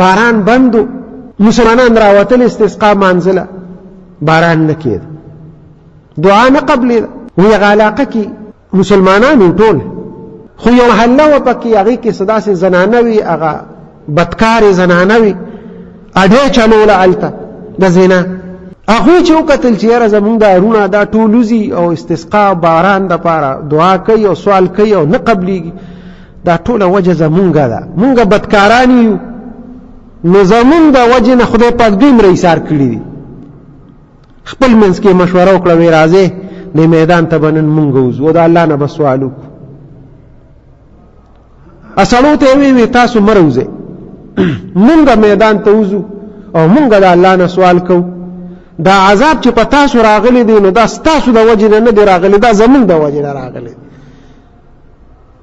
باران بندو، مسلمانان راوتل استسقا مانځله، باران نه کېده، دعا نه قبلېده. وی هغه علاقه کې مسلمانان ټول، خو یو محله وه پکې، هغې کې څه داسې زنانه وي، هغه بدکارې زنانه وي، اډې چلوله هلته د زنا. هغوی چې وکتل چې یاره زمونږ دا وروڼه دا ټول وځي او استسقا باران دپاره دعا کوي او سوال کوي او نه قبلیږي، دا ټوله وجه زمونږ ده، مونږ بدکاران یو، نو زمونږ د وجې نه خدای پاک دوی مره ایسار کړي دي. خپل منځ کې مشوره وکړه، وی راځې د میدان ته به نن مونږ وځو او د الله نه به سوال وکړو. اسړو ته وی وی تاسو مه راوځئ، مونږ میدان ته وځو او مونږ د الله نه سوال کوو. دا عذاب چې په تاسو راغلی دی نو دا ستاسو د وجې نه نه دی راغلی، دا زمونږ د وجې نه راغلی.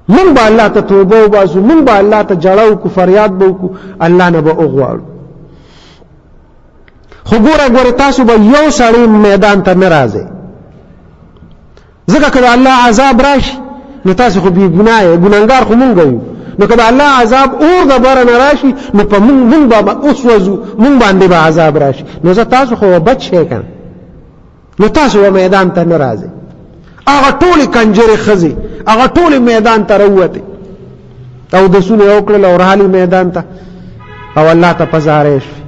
مونږ به الله ته توبه وباسو، مونږ به الله ته جړه وکړو، فریاد به وکړو، الله نه به وغواړو. خو ګوره ګوره تاسو به یو سړی میدان ته نه راځئ، ځکه که د الله عذاب راشي نو تاسو خو بې ګناه یې، ګناهګار خو مونږ یو. نو که د الله عذاب اور د بره نه راشي نو په مونږ مونږ به وسوځو، مونږ باندې به عذاب راشي، نو زه تاسو خو بچ شئ که نه، نو تاسو به میدان ته نه راځئ. هغه ټولې کنجرې ښځې هغه ټولې میدان ته راووتې او دسونه یې وکړل او راغلې میدان ته او الله ته په زارۍ شوې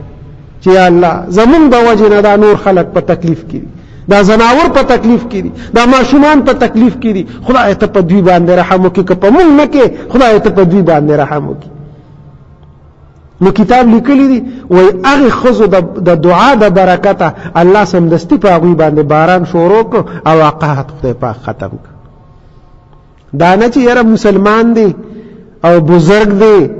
چې یا الله زمونږ د وجې نه دا نور خلک په تکلیف کې دي، دا ځناور په تکلیف کې دي، دا ماشومان په تکلیف کې دي، خدای ته په دوی باندې رحم وکړي، که په مونږ نه کې خدای ته په دوی باندې رحم وکړي. نو کتاب لیکلی دی وای هغه خزو د دعا د برکته الله سمدستي په هغوی باندې باران شروع کو او قحط خدای پاک ختم کړ. دا نه چې یاره مسلمان دی او بزرګ دی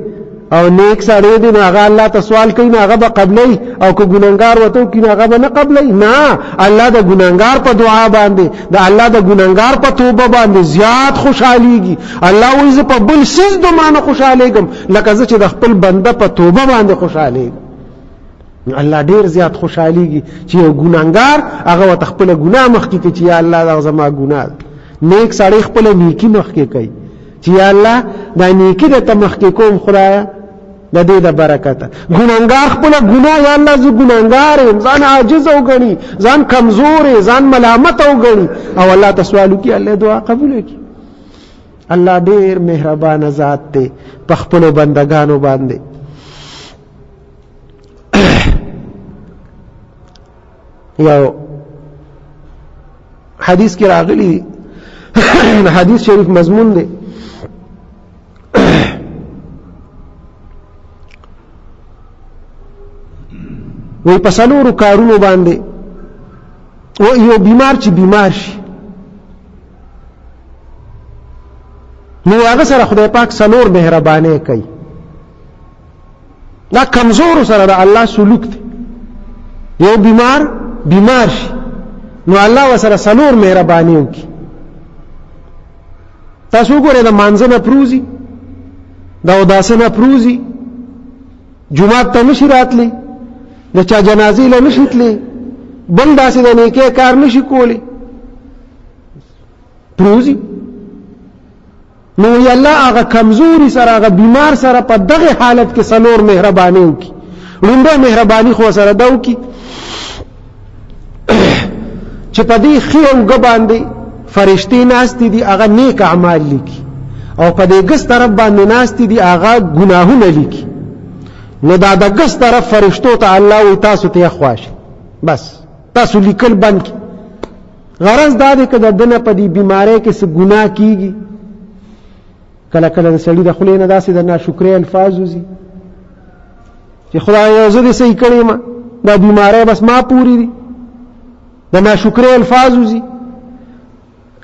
او نیک سړی دی نو هغه الله ته سوال کوي نو هغه به قبلوي، او که ګناهګار ورته وکړي نو هغه به نه قبلوي. نه، الله د ګناهګار په دعا باندې، د الله د ګناهګار په توبه باندې زیات خوشحالېږي. الله وایي زه په بل څیز دومره نه خوشحالېږم لکه زه چې د خپل بنده په توبه باندې خوشحالېږم. الله ډیر زیات خوشحالېږي چې یو ګناهګار هغه ورته خپله ګناه مخکې کوي چې یا الله دا زما ګناه ده. نیک سړی خپله نیکي مخکې کوي چې یا الله دا نیکي درته مخکې کوم خدایه د دې د برکته. ګناهګار خپله ګناه، یا الله زه ګناهګار یم، ځان عاجز وګڼي، ځان کمزور، ځان ملامت وګڼي او الله ته سوال وکړي، الله دعا قبول کړي. الله ډیر مهربان ذات دی په خپلو بندگانو باندې. یو حدیث کې راغلی، حدیث شریف مضمون دی، وی په څلورو کارونو باندې و یو بیمار چې بیمار شي نو هغه سره خدای پاک څلور مهرباني کوي. دا کمزور سره د الله سلوک دی. یو بیمار بیمار شي نو الله وسره څلور مهرباني وکي. تاسو وګورئ د مانځه نه پروزي، د اوداسه نه پروزي، جومات ته نشي راتلی، د چا جنازې له نشي تللی، بل داسې د نیکۍ کار نشي کولی، پروزي. نو وی الله هغه کمزوري سره، هغه بیمار سره په دغه حالت کې څلور مهرباني وکي. لومړی مهرباني خو سره دا وکي چې په دې ښې اوږه باندې فرشتې ناستې دي، هغه نیک اعمال لیکي، او په دې ګس طرف باندې ناستې دي هغه ګناهونه لیکي. نو دا د ګس طرف فرشتو ته الله وی تاسو ته خواش، بس تاسو لیکل بند کړئ. غرض دا دی که د دنه په دې بیماری کې څه ګناه کیږي، کله کله د سړي د خولې نه داسې د ناشکرۍ الفاظ وځي چې خدای یو زه دې صحیح کړی ما، دا بیماری بس ما پورې دي، د ناشکرۍ الفاظ وځي.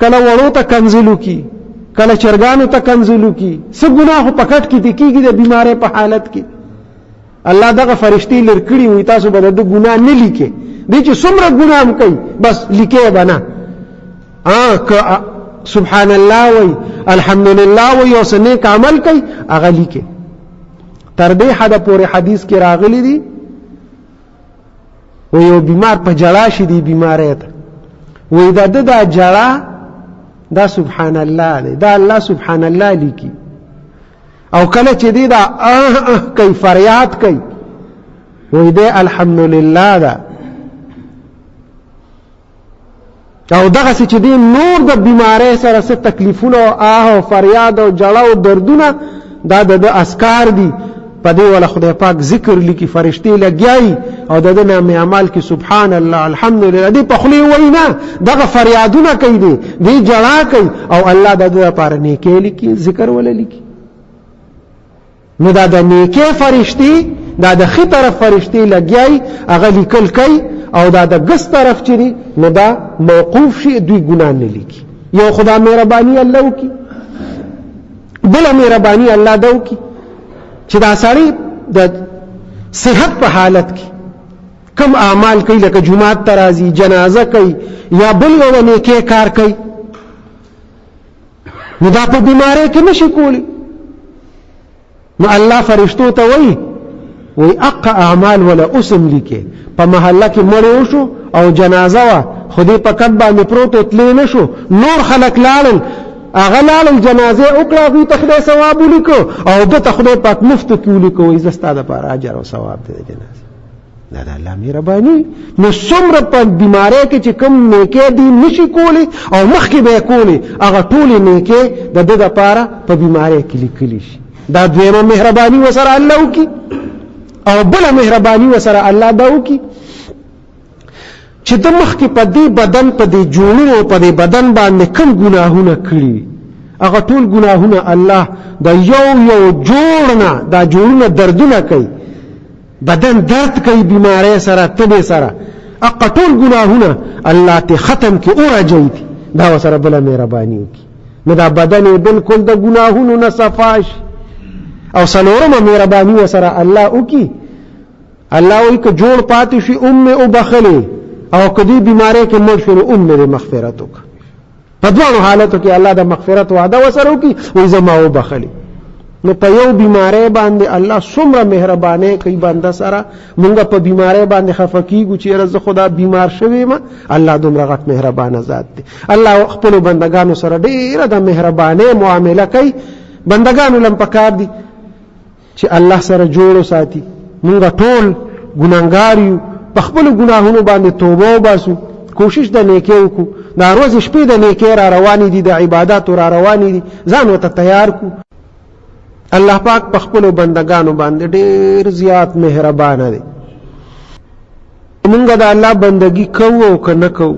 کله وړو ته کنځلو کی، کله چرګانو ته کنځلو کی، څه ګناه خو په کټ کې دې کیږي د بیماری په حالت کې. الله دغه فرشتي لر کړی وي تاسو به د ګناه نه لیکي، دې چې څومره ګناه هم کوي بس لیکي به نه. ا سبحان الله وي الحمدلله وي او سنیک عمل کوي هغه لیکي. تر دې حد پورې حدیث کې راغلي دي و یو بیمار په جړا شي دی بیماری ته وی دا د دا جړا دا سبحان الله دی، دا الله سبحان الله لیکي. او کله چې دی دا اه اه کوي، فریاد کوي، وایي دی الحمدلله ده. او دغه چې دی نور د بیماری سره څه تکلیفونه او آه او فریاد او جړه او دردونه، دا د اسکار دي. په دې ولا خدای پاک ذکر لیکي، فرشتي لګیایي او د نام اعمال کې سبحان الله الحمدلله دې په خلی وینا دغه فریادونه کوي، دي دې جړا کوي، او الله د دې لپاره نیکي لیکي، ذکر ولا لیکي. نو دا د نیکه فرشتي، دا د خي طرف فرشتي لګیای، هغه لیکل کوي، او دا د ګس طرف چې دي نو دا موقوف شي، دوی ګناه نه لیکي. یو خدا مهرباني الله وکي، بل مهرباني الله دا وکي چې دا سړی د صحت په حالت کې کم اعمال کوي، لکه جمعات ترازی، جنازه کوي، یا بل یو نیکه کار کوي، نو دا په بیماری کې نشي کولی. نو الله فرشتو ته وایي، وی اق اعمال ولا اوسم لیکه. په محله کې مړ وشو او جنازه وا، خو دې په کټ باندې پروت او تلی نشو، نور خلک لاړل، هغه لاړل جنازه وکړه، هغوی ته خدای ثواب ولیکو او ده ته خدای پاک مفت کې ولیکو، وایي زه ستا دپاره اجر او ثواب دی د جنازې. دا د الله مهرباني. نو څومره په بیماری کې چې کوم نیکې دی نشي کولی او مخکې به یې کولی، هغه ټولې نیکې د ده دپاره په بیماری کې لیکلی شي. دا دویمه مهرباني وسره الله وکړي. او بله مهرباني وسره الله دا وکړي چې د مخکې په دې بدن، په دې جوړونو، په دې بدن باندې کوم ګناهونه کړي، هغه ټول ګناهونه الله د یو یو جوړ نه، دا جوړونه دردونه کوي، بدن درد کوي بیماری سره، تبه سره، اقا ټول ګناهونه الله ته ختم کی او راجی دي. دا وسره بل مهرباني وکي، نو دا بدن بالکل د ګناهونو نه صفا شي. او څلورمه مهرباني وسره الله وکي، الله وایي که جوړ پاتې شي ام او بخلي، او کدی بیماری کې مړ شي نو ام دې مغفرت وکړي. په دواړو حالتو کې الله د مغفرت وعده وسره وکي، وای زما وبخلي. نو په یو بیماری باندې الله څومره مهرباني کوي بنده سره. مونږ په بیماری باندې خفه کیږو چې یاره زه خدا بیمار شوی ما، الله دومره غټ مهربانه ذات دی. الله خپل بندگانو سره ډیره د مهرباني معامله کوي. بندگانو لم پکار دي چې الله سره جوړ وساتي. مونږ ټول ګناهګار یو، په خپل ګناهونو باندې توبه وباسو، کوشش د نیکۍ وکړو. دا ورځې شپې د نیکۍ را روانې دي، د عباداتو را روانې دي، ځان ورته تیار کو. الله پاک په خپلو بندگانو باندې ډېر زیات مهربانه دی. مونږ د الله بندگی کوو او که نه کوو،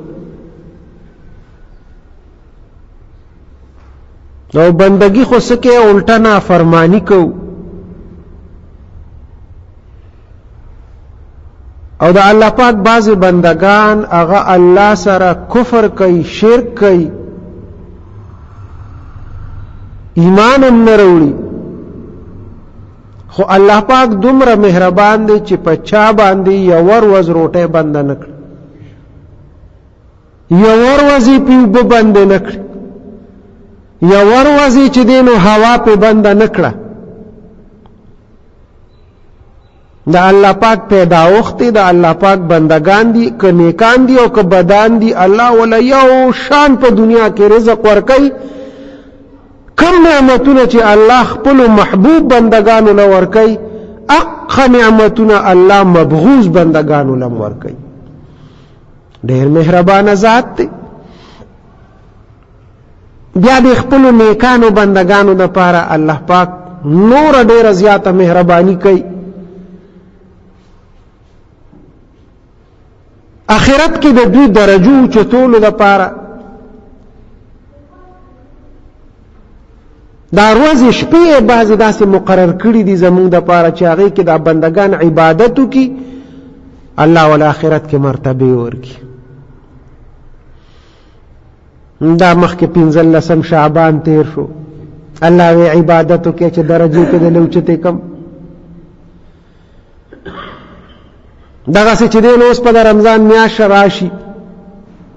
او بندگی خو سکه الټه نه فرمانی کو. او د الله پاک بعض بندگان هغه الله سره کفر کوي، شرک کوي، ایمان هم نه وروړي، خو الله پاک دومره مهربان دی چې په چا باندې یو ورځ روټه بند نه کړ، یو ورځ یې پې اوبه بندې نه کړې، یو ورځ یې چې دی نو هوا پې بنده نه کړه. د الله پاک پیداوخت دی، د الله پاک بندگان دي، که نیکان دي او که بدان دي، الله ولا یو شان په دنیا کې رزق ورکوي. کم نعمتونه چې الله خپل محبوب بندگانو له ورکوي، اقا نعمتونه الله مبغوض بندگانو له ورکوي. ډیر مهربان ذات دی. بیا د خپل نیکانو بندگانو د پاره الله پاک نور ډیر زیاته مهرباني کوي. اخرت کې د دوی درجو چتولو د پاره دا ورځې شپې بعضې داسې مقرر کړي دي زمونږ د پاره چې هغې کې دا بندګان عبادت وکړي، الله ول آخرت کې مرتبه ورکړي. دا مخکې 15 شعبان تیر شو، الله وی عبادت وکړي چې درجه کې د لوچته کم. دغه څه چې دین اوس په رمضان میاشت راشي،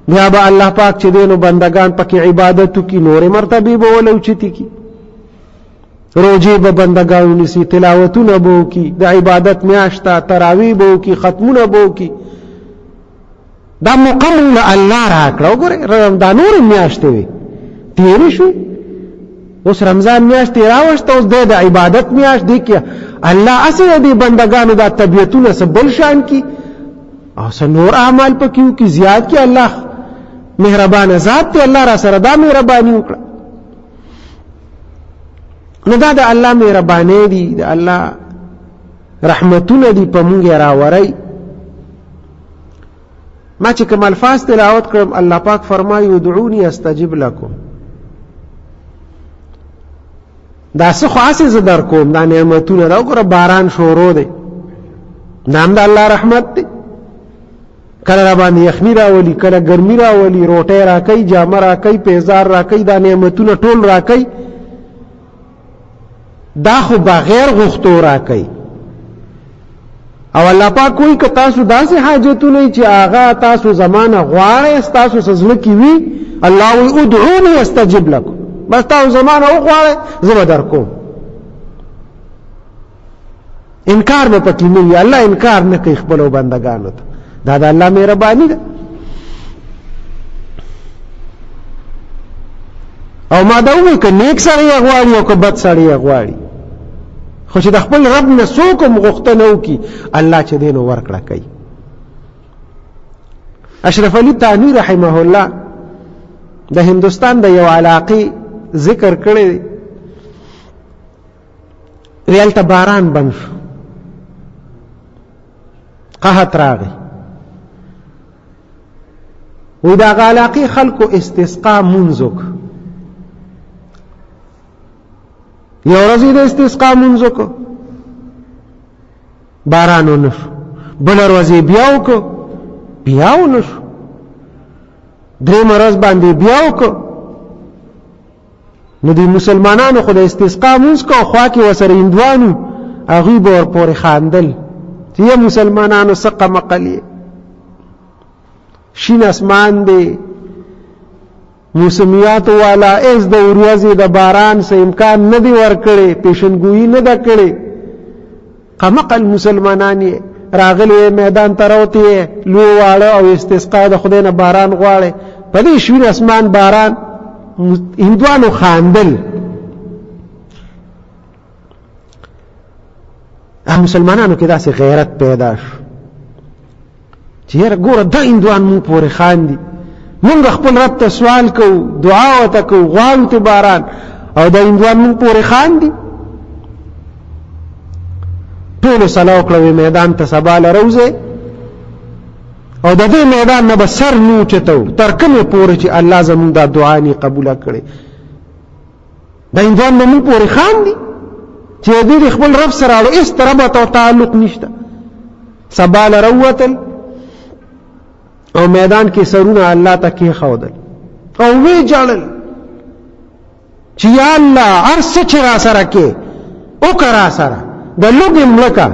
بیا به الله پاک چې دینو بندگان پکې عبادت وکړي، نورې مرتبه به ولوچتي کی، روزي به بندگان نیسي، تلاوتونه به وکړي، د عبادت میاشت تراوی به وکړي، ختمونه به وکړي. دا موقع مونږ له الله راکړه. وګوره دا نورې میاشتې وې تېرې شوې. اوس رمضان میاشت راوسته، اوس د عبادت میاشت دی کې الله اسې دې بندگانو دا طبیعتونه سبل شان کی او سنور اعمال پکې کی زیات کی. الله مهربان ذات ته، الله را سره دا مهرباني وکړه. نو دا د الله مهرباني دي، د الله رحمتونه دي په مونږ راوري. ما چې کوم الفاظ تلاوت کړم، الله پاک فرمایي ادعوني استجب لكم. دا څه خو هسې زه در کوم دا نعمتونه. دا وګوره باران شروع دی، دا هم د الله رحمت دی. کله را باندې یخني راولي، کله ګرمي راولي، روټۍ راکوي، جامه راکوي، پیزار راکوي، دا نعمتونه ټول راکوي. دا خو بغیر غوښتو راکوي. او الله پاک کوئی که تاسو داسې حاجتونه چې هغه تاسو زمانه غواړئ، تاسو زړه کې وي، الله وی ادعوني استجب لكم، بس تاسو زمانه وغواړئ زه به درکوم. انکار به پکې نه وي. الله انکار نه کوي خپلو بندګانو ته. دا د الله مهرباني ده. او ما دا وویل که نیک سړی یې غواړي او که بد سړی یې غواړي، خو چې د خپل رب نه څوک هم غوښتنه وکړي، الله چې دی نو ورکړه کوي. اشرف علي تانوي رحمه الله د هندوستان د یو علاقې ذکر کړی دی. هلته باران بند شو، قحط راغی. وی دا علاقې خلکو استسقا مونځ وکړ. یو ورځ یې د استسقا مونځ وکړ، باران ونه شو. بله ورځ یې بیا وکړ، بیا ونه شو. درېیمه ورځ باندې بیا وکړ. نو د مسلمانانو خو د استسقا مونځ کو، خوا کې ورسره هندوانو، هغوی به ورپورې خاندل چې یې مسلمانانو څه قمقل یې، شین اسمان دی، موسمیات والا اس د وریځې د باران څه امکان نه دی ورکړی، پیشنګویي نه ده کړې، قمقل مسلمانان یې راغلي میدان ته راوتي، لوی واړه او استسقا د خدای نه باران غواړي، په دې شین اسمان باران. هندوانو خاندل. مسلمانانو کې داسې غیرت پیدا شو چې یاره ګوره دا هندوان مونږ پورې خاندي، مونږ خپل رب ته سوال کوو، دعا ورته کوو، غواړو ته باران، او دا هندوان مونږ پورې خاندي. ټولو سلا وکړه، وی میدان ته سبا له روځئ او د دې میدان نه به سر نه اوچتو تر کومې پورې چې الله زمونږ دا دعا نه قبوله کړي. دا هندوان به مونږ پورې خاندي چې دې خپل رب سره اړو هېڅ ربط او تعلق نشته. سبا له راووتل او میدان کې سرونه الله ته کېښودل او ویې ژړل چې یا الله هر څه چې را سره کې وکړه را سره، د لوږې مړه که،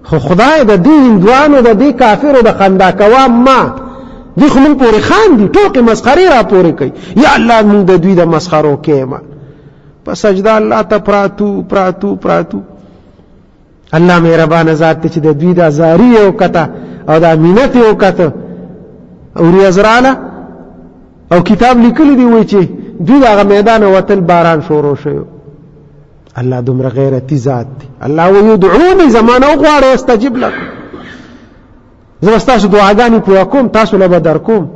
خو خدای د دې هندوانو د دې کافرو د خندا کوه ما، دوی خو مونږ پورې خاندي، ټوکې مسخرې را پورې کوي، یا الله مونږ د دوی د مسخرو کې ما. په سجده الله ته پراتو پراتو پراتو. الله مهربان ذات ته چې د دوی د زاری یو کته او د امینت یو کته او ریاض رااله او کتاب لیکلی دی، وای چې دوی دغه میدان وتل باران شروع شو. الله دومره غیرتی ذات دی. الله وی ادعوني، زمانه وغواړئ، استجب لكم، زه تاسو دعاګانې پوره کوم، تاسو له به درکوم.